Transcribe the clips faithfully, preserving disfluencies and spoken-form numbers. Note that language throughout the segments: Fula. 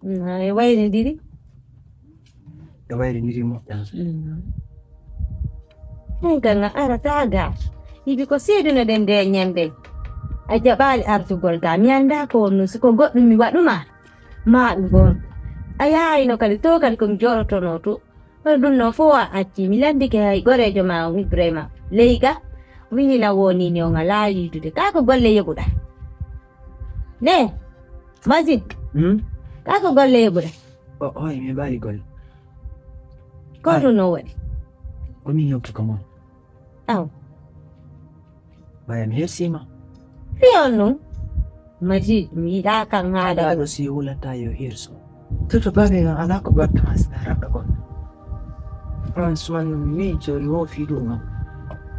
Mm, e wayrindiri? E wayrindiri moƴƴa. Mm. Ɗum kan a arata ga. Yiɗi ko seedunoɗen nde ñande. A jaɓaali artugol ga. Mi anndaa ko wonnoo, si ko goɗɗum mi waɗuma. Ma ɗum goon. A yaayno kadi to kadi ko mi jooɗotonoo to. Kono ɗum noon fof a accii. Mi lanndike hay goreejo ma on Ibrahima. Leyga. Wini na woni ni on alaa yiidude. Kaa ko golle yoɓuɗa. Ne. Majid. Hmm? Kaa ko golle yoɓuɗa. O, oy, mi ɓaali golle. Ko ɗum noon waɗi. Ko min yewta ko mon. Aw. Ɓaya mi hersima. Fiyon ɗum. Majid, mi yiɗaa kan haala. Haɗa ɗo si wulata yo hirso. Toto bane no alaa ko ɓatta hasna raɗɗo kon. Franchement, mi jooni wo fi ɗum noon.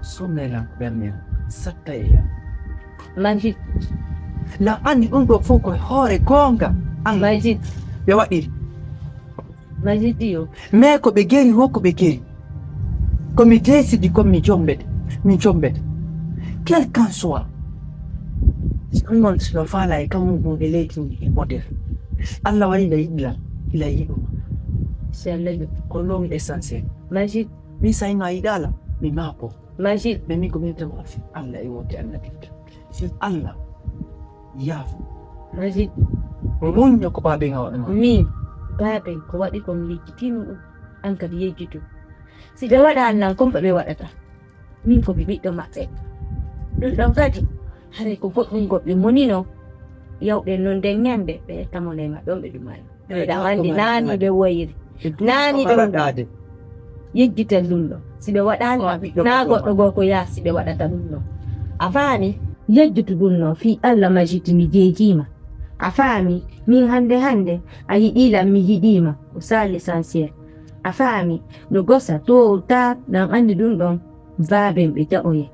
Sommelan ko ɓernde satta e yam. Majid. La anndi ɗum ɗo fof ko hoore goonga. An. Majid. Ɓe waɗiri. Majidi yo. Mais ko ɓe geri wo ko ɓe geri. Ko mi desidi kon mi jombete. Mi jombete. Quel qu'en soit. Ɗum noon sino faala e kamu ɗum e leydi ndi e model. Allah waɗi la yiɗla. La yiɗuma. Si Allah yiɗi. Ko ɗum essentiel. Majid. Mi sayno a yiɗala. Mi maako. Majid. Mais mi ko min tan wafi. Allah e wonde annabi. Si Allah. Yaafo. Majid. Muñño ko baaben a waɗa ma. Min, baaben ko waɗi ko mi yejjitino ɗum, an kadi yejjitu. Si ɓe waɗaali lan, kon ko ɓe waɗata. Min ko mi ɓiɗɗo maɓɓe. Ɗum ɗon kadi, haray ko goɗɗum goɗɗum monino, yawɗen noon nden ñande, ɓe etta mo neema ɗon ɓe ɗumani. Miɗa anndi naani ɓe woyiri. Naani ɗum ɗo. Yejjiten ɗum ɗo. Si ɓe waɗaali, naa goɗɗo goo ko yaa si ɓe waɗata ɗum ɗo. A faami? Yejjitu ɗum ɗo. Fii Allah Majiti mi jeejiima. A faami? Min hannde hannde, a yiɗii lan, mi yiɗii ma. Ko ça l'essentiel. A faami? No gosa, tôt ou tard, nan anndi ɗum ɗon. Baaben ɓe jaɓoye.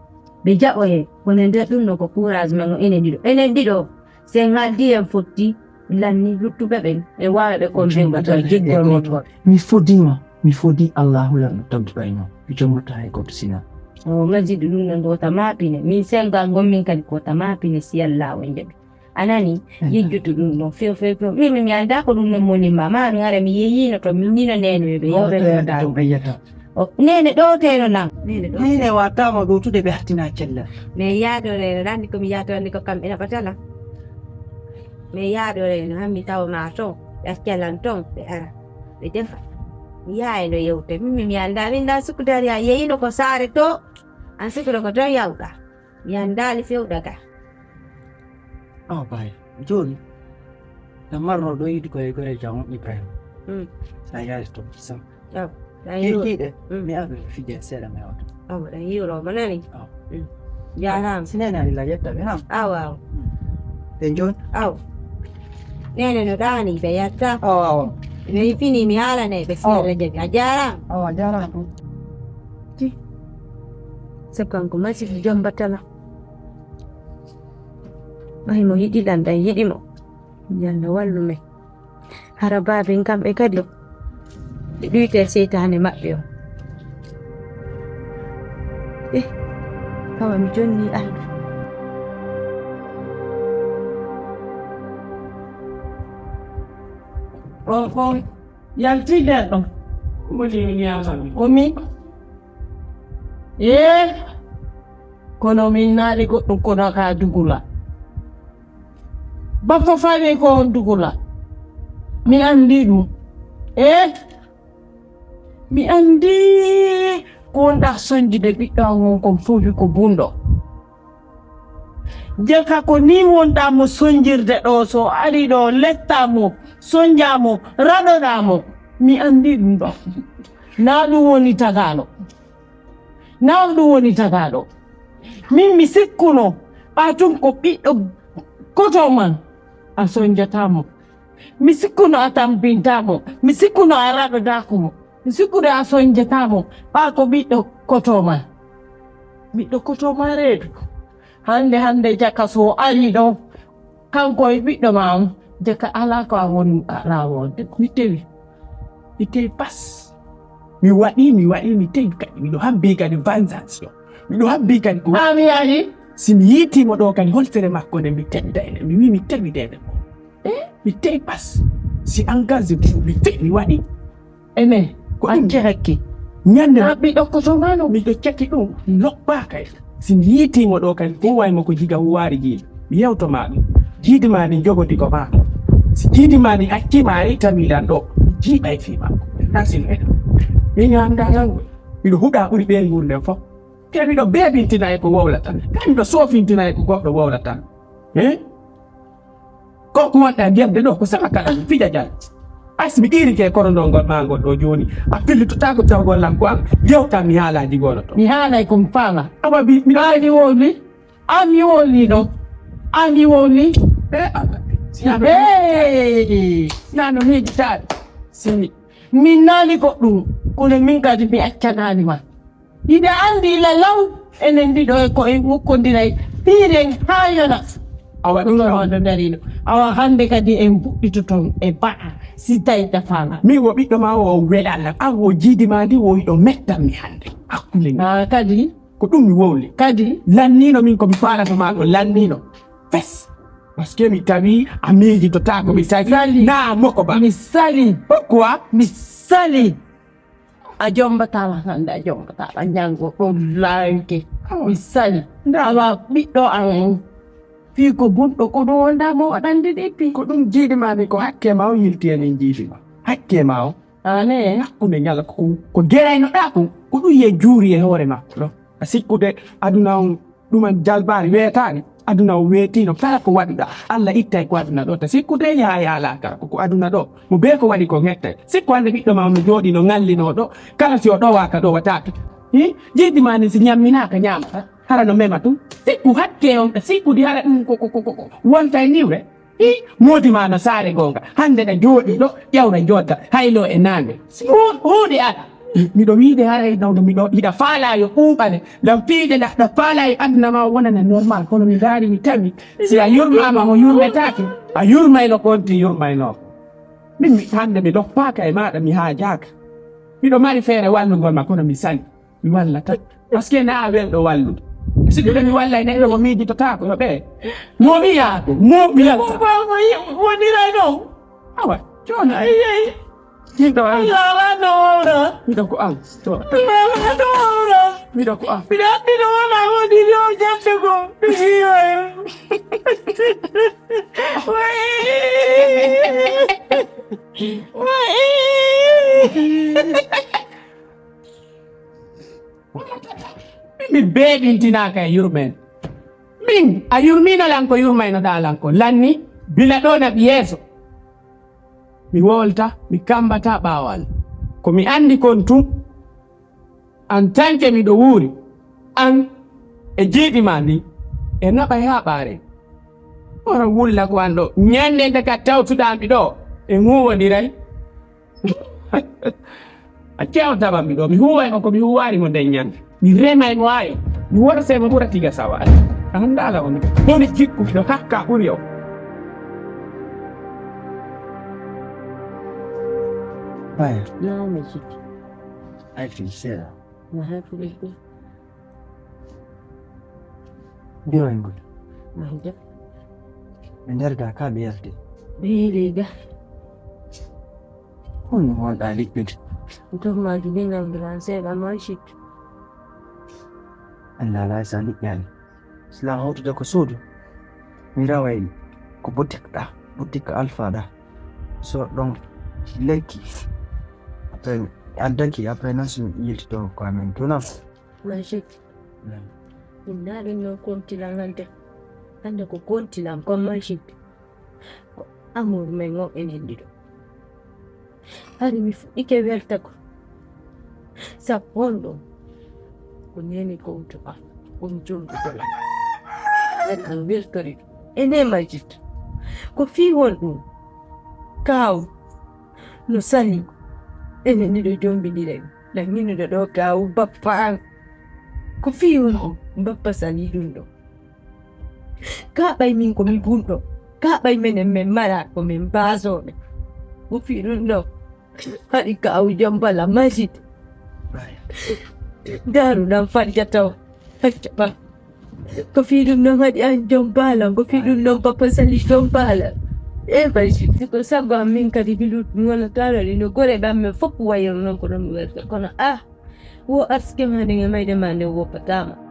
Ɓe jaɓoye. Kono nder ɗum ɗo ko courage men o enen ɗiɗo. Enen ɗiɗo. Sen ngaldi en fotti, lanni luttuɓe ɓen, e waawi ɓe kon ɓen ko tawi jiggol mon ngol. Mi fodii ma, mi fodii Allaahu lanɗo tawti ɓay ma, mi jommataa hay gooto sina. O majjiɗo ɗum no ngota maapine, min sengal ngon min kadi kota maapine si Allaahu en jaɓi. A nani? Yejjutu ɗum ɗon, few, few, few. Min, min, mi anndaa ko ɗum ɗon moni ma, ma mi ara mi yeeyiino to, min nino neenuɓe ɓe yewɓe ɗum ɗon. O, nene ɗo teno nan. Nene ɗo. Nene wattama ɗo tude ɓe hattina cella. Mais yaadore no randi ko mi yaadore ko kam ina batala. Mais yaadore no hammi tawa ma ton, ɓe accalan ton, ɓe ara, ɓe defa. Mi yaay no yewte, min mi annda, min da sukudari a yeyino ko saare to, an sukudo ko ton yawɗa. Mi anndaali fewɗa ka. Awa baay, jooni, no marno ɗo yiɗi koye gore jam Ibrahima. Mm. Sa yaari to, sam. Awa, ɗan yiwro. Kiikiiɗe, mm, mi arde fijee seeɗa mi hawta. Awa, ɗan yiwro, mo nani? Awa. Mm. Jaaraama. Si nene ari la yetta ɓe, ha? Awa, awa. Mm. Ɓe jooni? Awa. Nene no ɗaani ɓe yetta. Awa, awa. Mi fini mi haalane ɓe si Allah jaɓi. A jaaraama. Awa, a jaaraama. Ti. Se kanko masiɗo jombatala. Ɓay mo yiɗi lan, ɗan yiɗi mo. Yo Allah wallu men. Hara baaben kamɓe kadi, ɓe ɗuyte seytaane maɓɓe o. Eh, awa mi jonni Allah. On, on. Yalti nder ɗon. Woni mi yaltan. Ko min? Ee, kono min naali goɗɗum kono ka dugula. Bafo fami ko on dugula. Mi anndi ɗum. Ee, mi anndi ko wonɗa sonjude ɓiɗɗo an on kon fofi ko bunɗo. Jaka ko ni wonɗa mo sonjirde ɗo, so ari ɗo letta mo, sonja mo, raɗoɗa mo. Mi anndi ɗum ɗo. Na ɗum woni tagaaɗo. Na ɗum woni tagaaɗo. Min mi sikkuno ɓa tun ko ɓiɗɗo koto man a sonjata mo. Mi sikkuno a tampinta mo. Mi sikkuno a raɗodaako mo. Mi sikkude a sonjata mo. Ɓa ko ɓiɗɗo koto ma. Ɓiɗɗo koto ma reedu. Hande, hande jaka so ari ɗo. Kanko e ɓiɗɗo ma on. Jaka ala ko a woni ala wonde. Mi tewi. Mi tewi pas. Mi waɗi, mi waɗi, mi tewi kadi. Miɗo habbi kadi vengeance ɗo. Miɗo habbi kadi ko. A mi ari? Si mi yiiti mo ɗo kadi holtere makko nde mi tedda ene. Mi wi mi tewi dede mo. Eh? Mi tewi pas. Si engagé mi fuɗɗi, mi waɗi. Ene, ko ɗum. Acce hakke. Ñande haa ɓiɗɗo ko to mano. Miɗo caki ɗum, loppa kay. Si mi yiitii mo ɗo kay, huway mo ko jiga huwaari jiiɗi. Mi yewto maa ɗum. Jiiɗi maa ɗi jogodi ko maa. Si jiiɗi maa ɗi acci maa ri tawi lan ɗo. Mi jiiɗay fii maa. Nasin en. Mi ñaanda lango. Miɗo huɗa ɓuri ɓe nguurndem fof. Te miɗo beebintina e ko wowlata. Te miɗo soofintina e ko goɗɗo wowlata. He? Ko ko wonɗa jerde ɗo, ko sama kala mi fija jal. As mi ɗiirike kono ɗo ngol maa ngol ɗo jooni. A fillitotaako tawgol lan ko am, yewta mi haalaaji gono to. Mi haalay ko mi faama. Awa mi, mi An mi wowli, an mi wowli ɗo. An mi wowli. Eh, ah, si a Hey! Nano miijitaade. Si mi Min naali goɗɗum, kono min kadi mi accanaali ma. Hiɗa anndi ila law, enen ɗiɗo e ko en ukkondiray piiren haa yona. Awa ɗum ɗon wonɗo dariino. Awa hannde kadi en puɗɗitoton e baɗa si tawi ɗa faama. Min wo ɓiɗɗo ma o welaala. An wo jiidi ma ndi wo yiɗo mettan mi hannde. Hakkunde min. Haa kadi. Ko ɗum mi wowli. Kadi. Lanniino min ko mi faalata ma ɗo lanniino. Fes. Parce que mi tawi a miijitotaako mi tawi. Sali. Naa moko ba. Mi sali. Pourquoi? Mi sali. A jombataa lan hannde, a jombataa lan ñanngo, ɗum laanke. Awa. Mi sali. Nda. Awa ɓiɗɗo an. Fii ko bunɗo, ko ɗum wonda mo waɗande ɗi fii. Ko ɗum jiiɗi ma ni, ko hakke ma o yilti e min jiiɗi ma. Hakke ma o. Ane. Hakkunde ñala ko, ko geraynoɗaa ko, ko ɗum ye juuri e hoore makko ɗo. A sikkude aduna on ɗuman jalbaari weetaani. Aduna o weetiino kala ko waɗuɗaa. Allah ittay ko aduna ɗo. Ta sikkude yaa yaa laakara ko, ko aduna ɗo. Mo bee ko waɗi ko hettay. Sikku hannde ɓiɗɗo ma on no jooɗi no ŋallinoo ɗo. Kala si o ɗowaaka ɗowataake. Hi? Jiiɗi ma ni si ñamminaaka ñaamata. Hara no mema tun. Sikku hakke on, ta sikkudi hara ɗum ko, ko, ko, ko, ko. Wonta e niwre. Hi? Moodi ma no saare goonga. Hannde ɗa jooɗi ɗo, ƴawra jodda. Haylo e naange. Si hu-, huunde ala. Miɗo wiide haray nawno miɗo hiɗa faalaa yo ɓuuɓane. Ngam fiide nda ɗa faalaa yo aduna ma wonana normal. Kono mi ndaari mi tawi. Si a yurmaama mo yurmetaake, a yurmayno ko wonti yurmayno. Min mi hannde mi loppaaka e maaɗa mi haajaaka. Miɗo mari feere wallugol ma kono mi sali. Mi wallata. Parce que na a welɗo wallude. Si ɗum mi wallay neɗɗo mo miijitotaako yo ɓe. Mo wiyaako, mo wiyata. Ko ba mo yi-, wonira ɗo. Awa, jooni. Ay, ay. Miɗo an. Allah, Allah, no wona. Miɗo ko an. To. Allah, Allah, no wona. Miɗo ko an. Miɗo anndi no wona, woni yo jande ko. Iyo, iyo. Way. Way. Min mi beeɓintinaaka e yurmeende. Min, a yurmiino lan ko yurmaynoɗaa lan ko. Lanni, bila ɗo naɓi yeeso. Mi wowlata, mi kammbata ɓaawo Allah. Ko mi anndi kon tun, en tant que miɗo wuuri, an e jiiɗi ma ndin, e naɓa e haɓaare. Wara wulla ko an ɗo. Ñannde nde ka tawtuɗaa mi ɗo, en huuwondiray. A ƴeewa daɓa mi ɗo, mi huuway mo ko mi huuwaali mo nden ñannde. Mi remay mo ayo, mi worsay mo ɓura tiga sawaade. A anndaa ala on, boni jikku miɗo hakka ɓuri o. Baya. Naam, mi jikki. Ay, fi seeɗa. Mi hakkilike. Mbiɗo e ngol. Mahja. Ɓe nder ga ka ɓe yalti. Ɓe yiɗi ga. Honno wonɗa liƴƴude? Toon ma jibinal mbiɗan seeɗa ma sikki. Allah alaa sa liƴƴaani. Sila hawtude ko suudu. Mi raway ko boutique ɗa, boutique Alpha ɗa. So ɗon lekki. Après, addaki, après nan so mi yiltito ko amen. Tuna. Majid. Min na ɗum noon kontilan hannde. Hannde ko kontilan kon Majid. Ko amour men on enen ɗiɗo. Hari mi fuɗɗike weltagol. Sabu on ɗum. Ko neene gowto am. Ɗum jolɗuɗo lan. Hari mi weltori ɗum. Ene Majid. Ko fii won ɗum. Kaaw. No sali. Enen ɗiɗo jombiɗiren. Langinuɗo ɗo kaawu bappa an. Ko fii on ɗum, bappa sali ɗum ɗo. Ka ɓay min ko mi bunɗo. Ka ɓay menen men mara ko men baasooɓe. Ko fii ɗum ɗo. Haɗi kaawu jambala Majid. Daaru ɗan fajjata o. Hacca ba. Ko fii ɗum ɗon haɗi an jom baala, ko fii ɗum ɗon papa sali jom baala. E Bachir, si ko sago am min kadi mi lut-, mi wonataano ɗi no gore ɓam men fof wayro noon ko ɗon mi wayro. Kono ah, wo arsike ma nden e mayde ma nden woppataama.